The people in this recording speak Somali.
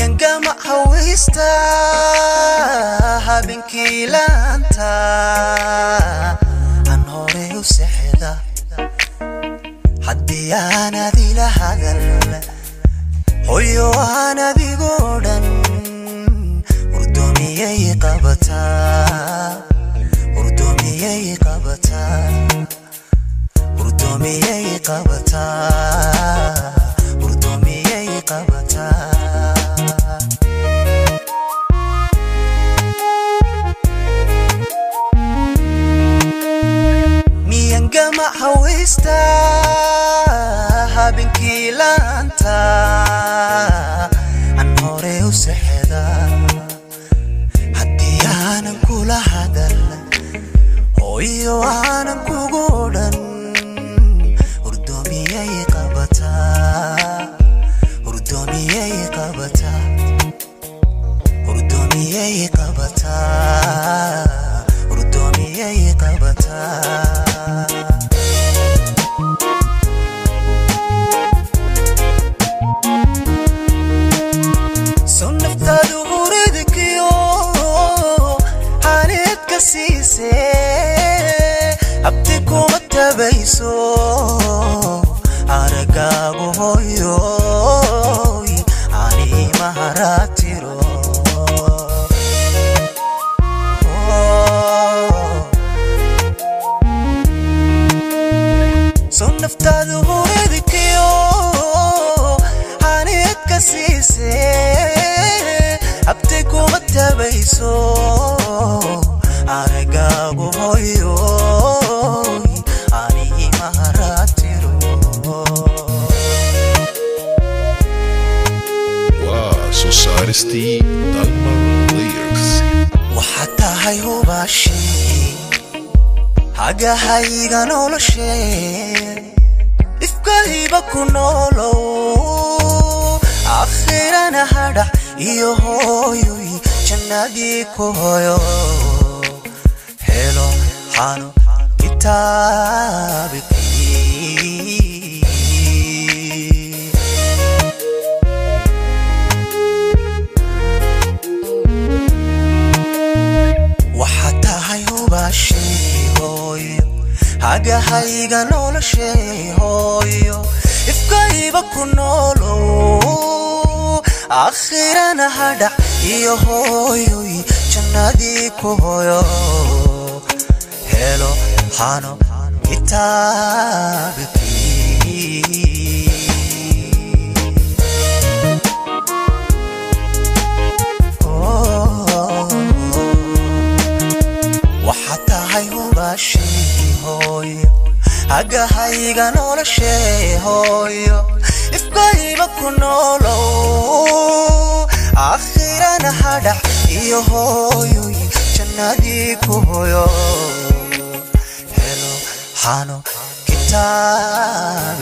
Miyangama hawista habeenkii laanta aan hore u seexda haddii aan adila hadal hooyo aan adigoo dhan hurdoomiyay qabataa hurdoomiyay qabataa hurdoomiyay qabataa hurdoomiyay qabataa. Miyangama hawista habeenkii laanta aan hore u seexda haddii aanan kula hadal hooyo aanan kugu dhan hurdoomiyay qabataa hurdoomiyay qabataa hurdoomiyay qabataa hurdoomiyay qabataa. Soo naftaadu huridkiyo xaalid ka siisee habti kuma tabayso aragaagu hooyoy anima haratiro. Soo naftaadu huridkiyo xaalid ka siisee habti kuma tabayso aragaagu hooyoy anima haratiro. Waa soo saaristii Dalmar Lyrics. Waxaad tahay hubaashii hagahayga noloshee ifkayba ku noolow aakhirana hadhax iyo hooyoy jannadii ku hoyo helo xano kitaabkii. Waxaad tahay hubaashii hooyo hagahayga noloshee hooyo ifkayba ku noolow aakhirana hadhax iyo hooyoy jannadii ku hoyo helo hano kitaabkii. Waxaad tahay hubaashii hooyo hagahayga noloshee hooyo ifkayba ku noolow aakhirana hadhax iyo hooyoy jannadii ku hoyo helo xano kitaabkii.